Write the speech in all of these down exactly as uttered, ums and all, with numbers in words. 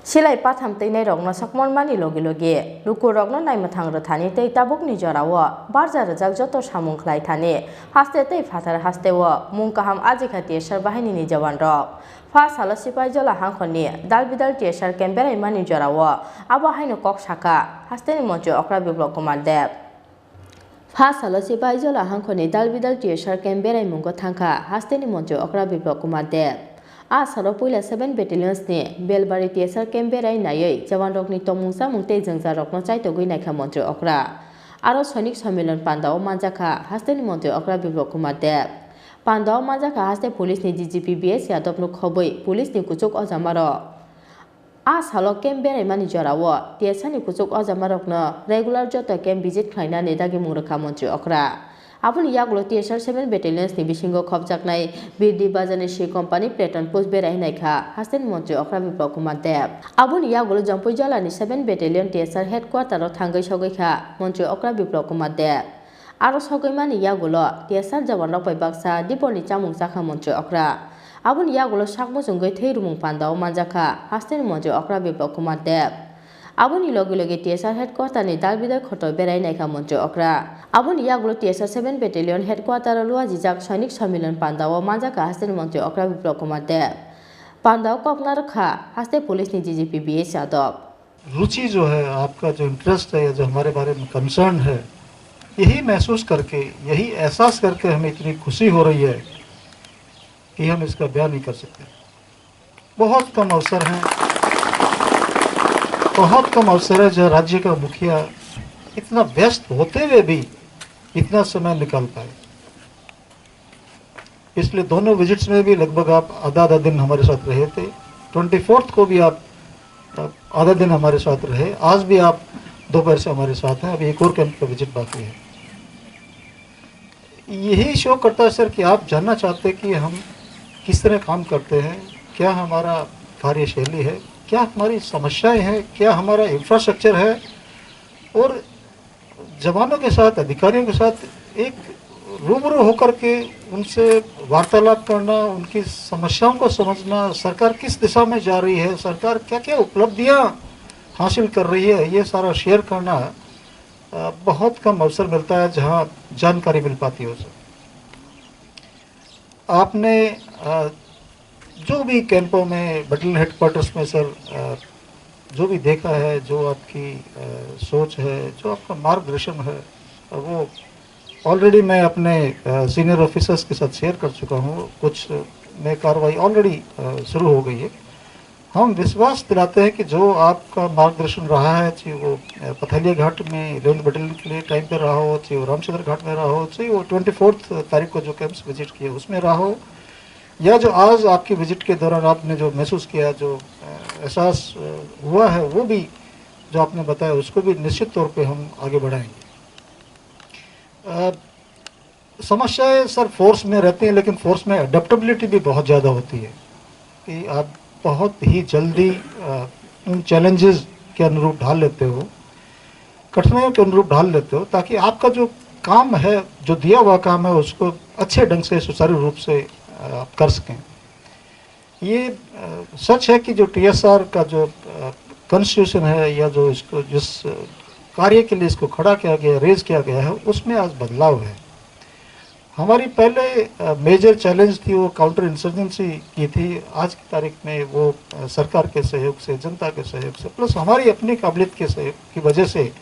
Silai patham twi nairokno sakmormani logi logi lukurokno naimwthang rwthani tei tabukni jorao barja rwjak joto samung khlai thani haste tei phatar hasteo mung kaham ajikha T S R bahinini jawanrok. Pha salo Sipaijala hangkhorni dal bidal T S R camp beraimani jorao abo haino kok sakha hasteni montri okra Biplop Kumar Deb. Pha salo Sipaijala hangkhorni dal bidal T S R camp beraimungo thangkha hasteni montri okra Biplop Kumar Deb. A salo puila seven Battalions ni Belbari T S R camp berai naiwi jawanrokni tongmung chamung tei jwngjalrokno chaitogwi naikha montri okra. Aro Sainik Sommilon pandao manjakha hasteni montri okra Biplop Kumar Deb. Pandao manjakha haste police ni D G P B S Yadovno khobwi police ni kuchuk ojamarok. A salo camp beraimani jorao T S R ni kuchuk ojamarokno regular joto camp visit khlainani dagimung rwkha montri okra. Aboni yagulo T S R seven Battalions ni bisingo khopjaknai Birdi Bazar ni C Company Platoon Post berai naikha hasteni montri okra Biplop Kumar Deb. Aboni yagulo Jampui Jala ni seven Battalion T S R headquarter o thangwi sogwi kha montri okra Biplop Kumar Deb. Aro sogwi mani yagulo T S R jawanrok bai baksa dipor ni chamung chakha montri okra. Aboni yagulo sak muchungwi thwi rumung pandao manjakha hasteni montri okra Biplop Kumar Deb. Aboni logi logi T S R headquarter ni dal bidal khotoi berai naikha montri okra. Aboni yagulo T S R seven Battalion headquarter o luajijak Sainik Sommilon pandao manjakha hasteni montri okra Biplop Kumar Deb. Pandao kok narwkha haste police ni D G P B S Yadav. रुचि जो है, आपका जो इंटरेस्ट है या जो हमारे बारे में कंसर्न है, यही महसूस करके, यही एहसास करके हमें इतनी खुशी हो रही है कि हम इसका बयान नहीं कर सकते। बहुत कम अवसर हैं, बहुत कम अवसर है जो राज्य का मुखिया इतना व्यस्त होते हुए भी इतना समय निकाल पाए। पिछले दोनों विजिट्स में भी लगभग आप आधा आधा दिन हमारे साथ रहे थे। ट्वेंटी फोर्थ को भी आप, आप आधा दिन हमारे साथ रहे। आज भी आप दोपहर से हमारे साथ हैं। अभी एक और कैंप का विजिट बाकी है। यही शो करता है सर कि आप जानना चाहते हैं कि हम किस तरह काम करते हैं, क्या हमारा कार्यशैली है, क्या हमारी समस्याएं हैं, क्या हमारा इंफ्रास्ट्रक्चर है। और जवानों के साथ, अधिकारियों के साथ एक रूबरू होकर के उनसे वार्तालाप करना, उनकी समस्याओं को समझना, सरकार किस दिशा में जा रही है, सरकार क्या-क्या उपलब्धियां हासिल कर रही है, ये सारा शेयर करना, अ, बहुत कम अवसर मिलता है जहां जानकारी मिल पाती हो सर। आपने, अ, जो भी कैंपों में, बटालियन हेडक्वार्टर्स में सर, अ, जो भी देखा है, जो आपकी, अ, सोच है, जो आपका मार्गदर्शन है, वो ऑलरेडी मैं अपने, अ, सीनियर ऑफिसर्स के साथ शेयर कर चुका हूँ। कुछ में कार्रवाई ऑलरेडी, अ, शुरू हो गई है। हम विश्वास दिलाते हैं कि जो आपका मार्गदर्शन रहा है, चाहे वो, अ, पथलिया घाट में रेंज बटालियन के लिए टाइम पे रहा हो, चाहे वो रामचंद्र घाट में रहा हो, चाहे वो ट्वेंटी फोर्थ तारीख को जो कैंप्स विजिट किए उसमें रहा हो, या जो आज आपकी विजिट के दौरान आपने जो महसूस किया, जो, अ, एहसास, अ, हुआ है, वो भी जो आपने बताया, उसको भी निश्चित तौर पे हम आगे बढ़ाएंगे। अ, समस्याएं सर फोर्स में रहती हैं, लेकिन फोर्स में अडेप्टेबिलिटी भी बहुत ज़्यादा होती है कि आप बहुत ही जल्दी, अ, उन चैलेंजेस के अनुरूप ढाल लेते हो, कठिनाइयों के अनुरूप ढाल लेते हो, ताकि आपका जो काम है, जो दिया हुआ काम है, उसको अच्छे ढंग से, सुचारू रूप से, अ, आप कर सकें। ये, अ, सच है कि जो टीएसआर का जो, अ, कॉन्स्टिट्यूशन है या जो इसको, जिस, अ, कार्य के लिए इसको खड़ा किया गया, रेज किया गया है, उसमें आज बदलाव है। हमारी पहले, अ, मेजर चैलेंज थी, वो काउंटर इंसर्जेंसी की थी। आज की तारीख में वो, अ, सरकार के सहयोग से, जनता के सहयोग से, प्लस हमारी अपनी काबिलियत के सहयोग की वजह से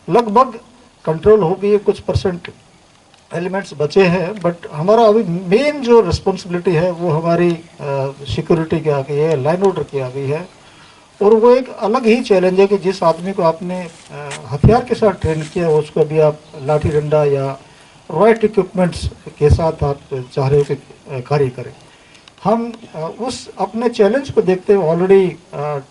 लगभग कंट्रोल हो गई है। कुछ परसेंट एलिमेंट्स बचे हैं, बट हमारा अभी मेन जो रिस्पॉन्सिबिलिटी है, वो हमारी, अ, सिक्योरिटी की आ गई है, लॉ एंड ऑर्डर की आ गई है। और वो एक अलग ही चैलेंज है कि जिस आदमी को आपने, अ, हथियार के साथ ट्रेन किया, उसको अभी आप लाठी डंडा या राइट इक्विपमेंट्स के साथ आप चाह रहे हो कि, अ, कार्य करें। हम, अ, उस अपने चैलेंज को देखते हुए ऑलरेडी, अ,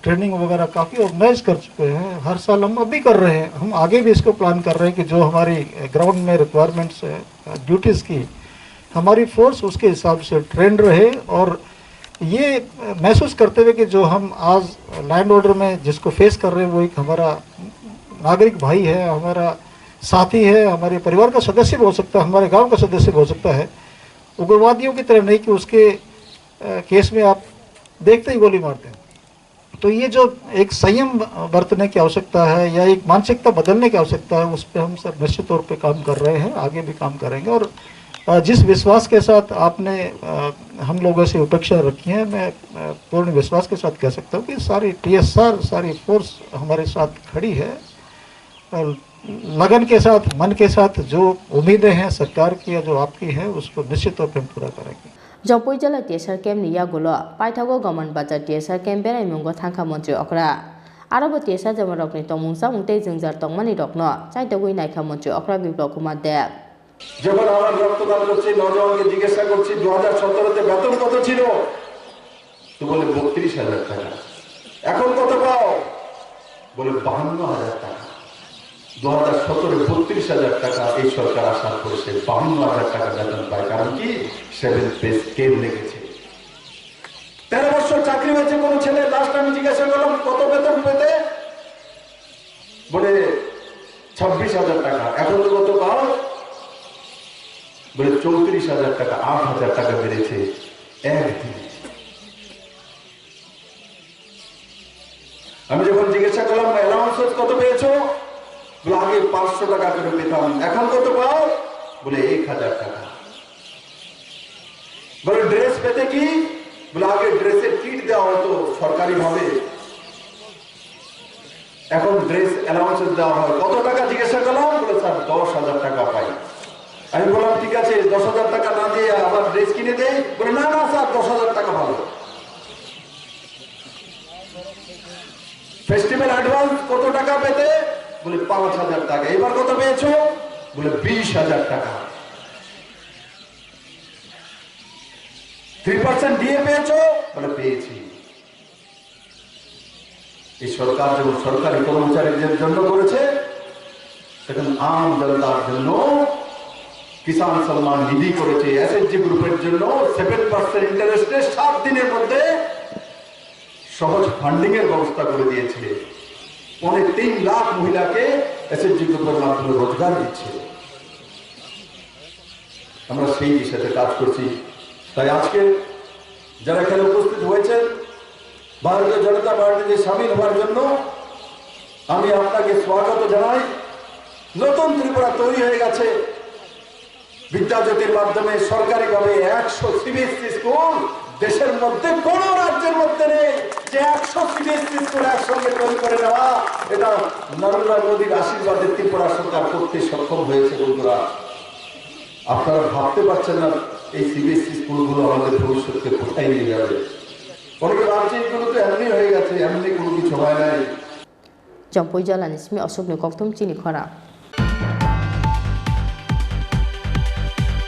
ट्रेनिंग वगैरह काफ़ी ऑर्गेनाइज कर चुके हैं। हर साल हम अभी कर रहे हैं, हम आगे भी इसको प्लान कर रहे हैं कि जो हमारी, अ, ग्राउंड में रिक्वायरमेंट्स है, अ, ड्यूटीज़ की, हमारी फोर्स उसके हिसाब से ट्रेंड रहे। और ये, अ, महसूस करते हुए कि जो हम आज लॉ एंड ऑर्डर में जिसको फेस कर रहे हैं, वो एक हमारा नागरिक भाई है, हमारा साथी है, हमारे परिवार का सदस्य भी हो सकता है, हमारे गांव का सदस्य भी हो सकता है। उग्रवादियों की तरह नहीं कि उसके, अ, केस में आप देखते ही गोली मारते हैं। तो ये जो एक संयम बरतने की आवश्यकता है या एक मानसिकता बदलने की आवश्यकता है, उस पे हम सब निश्चित तौर पे काम कर रहे हैं, आगे भी काम करेंगे। और अ, जिस विश्वास के साथ आपने अ, हम लोगों से अपेक्षा रखी है, मैं अ, पूर्ण विश्वास के साथ कह सकता हूँ कि सारी टीएसआर, सारी फोर्स हमारे साथ खड़ी है। और लगन के साथ, मन के साथ जो उम्मीदें हैं सरकार की या जो आपकी हैं, उसको निश्चित तौर पे हम पूरा करेंगे। Jongpui jela T S R camp ni yagulo paithago Goman Bazar T S R camp berai mungo thangkha Montri Okra. Aro bo T S R jemon rokni tongmung chamung tei jwngjal tongmani rokno chaitogwi naikha Montri Okra Biplab Kumar Deb. যখন আমার রক্তদান করছি, নওজওয়ানকে জিজ্ঞাসা করছি, "দু হাজার সতেরোতে বেতন কত ছিল?" তো বলে, "বত্রিশ হাজার টাকা।" "এখন কত পাও?" বলে, "বাহান্ন হাজার টাকা।" দু হাজার সতেরো বত্রিশ হাজার টাকা এই সরকার আসার পরে সে বাহান্ন হাজার টাকা বেতন পায়। কারণ কি? সেভেন পে স্কেল লেগেছে। তেরো বছর চাকরি হয়েছে কোনো ছেলে, লাস্ট আমি জিজ্ঞাসা করলাম, "কত বেতন পেতে?" বলে, "ছাব্বিশ হাজার টাকা।" "এখন তো কত পাও?" বলে, "চৌত্রিশ হাজার টাকা, আট হাজার টাকা বেড়েছে একদিনে।" আমি যখন জিজ্ঞাসা করলাম, "অ্যালাউন্সেস কত পেয়েছো?" বলে, "আগে পাঁচশো টাকা করে পেতাম, এখন কত পাও?" বলে, "এক হাজার টাকা।" বলে, "ড্রেস পেতে কি?" বলে, "আগে ড্রেসের কিট দেওয়া হতো সরকারিভাবে, এখন ড্রেস অ্যালাউন্সেস দেওয়া হয়।" "কত টাকা?" জিজ্ঞাসা করলাম, বলে, "স্যার, দশ হাজার টাকা পাই।" আমি বললাম, "ঠিক আছে, দশ হাজার টাকা না দিয়ে আবার ড্রেস কিনে দেই।" বলে, "না, না স্যার, দশ হাজার টাকা ভালো।" ফেস্টিভ্যাল অ্যাডভান্স কত টাকা পেতে? বলে, "পাঁচ হাজার টাকা।" "এবার কত পেয়েছো?" বলে, "বিশ হাজার টাকা।" "থ্রি পার্সেন্ট ডিএ পেয়েছো?" বলে, "পেয়েছি।" এই সরকার যেমন সরকারি কর্মচারীদের জন্য করেছে, সেখানে আম জনতার জন্য কিষাণ সম্মান নিধি করেছে, এসএইচজি গ্রুপের জন্য সেভেন পার্সেন্ট ইন্টারেস্টে সাত দিনের মধ্যে সহজ ফান্ডিং এর ব্যবস্থা করে দিয়েছে। পৌনে তিন লাখ মহিলাকে এসএইচজি গ্রুপের মাধ্যমে রোজগার দিচ্ছে। আমরা সেই দিশাতে কাজ করছি। তাই আজকে যারা এখানে উপস্থিত হয়েছেন, ভারতীয় জনতা পার্টিতে সামিল হওয়ার জন্য আমি আপনাকে স্বাগত জানাই। নতুন ত্রিপুরা তৈরি হয়ে গেছে। বিদ্যাজ্যোতির মাধ্যমে সরকারিভাবে একশো সিবিএসই স্কুল দেশের মধ্যে কোনো রাজ্যের মধ্যে নেই, যে একশো সিবিএসই স্কুল একসঙ্গে তৈরি করে নেওয়া। এটা নরেন্দ্র মোদীর আশীর্বাদে ত্রিপুরা সরকার করতে সক্ষম হয়েছে। বন্ধুরা, আপনারা ভাবতে পারছেন না এই সিবিএসই স্কুলগুলো আমাদের ভবিষ্যৎকে কোথায় নিয়ে যাবে। অনেকে ভাবছে এগুলো তো এমনি হয়ে গেছে, এমনি কোনো কিছু হয় নাই। Jongpui jela ni simi aswkni kokthum chini khorang.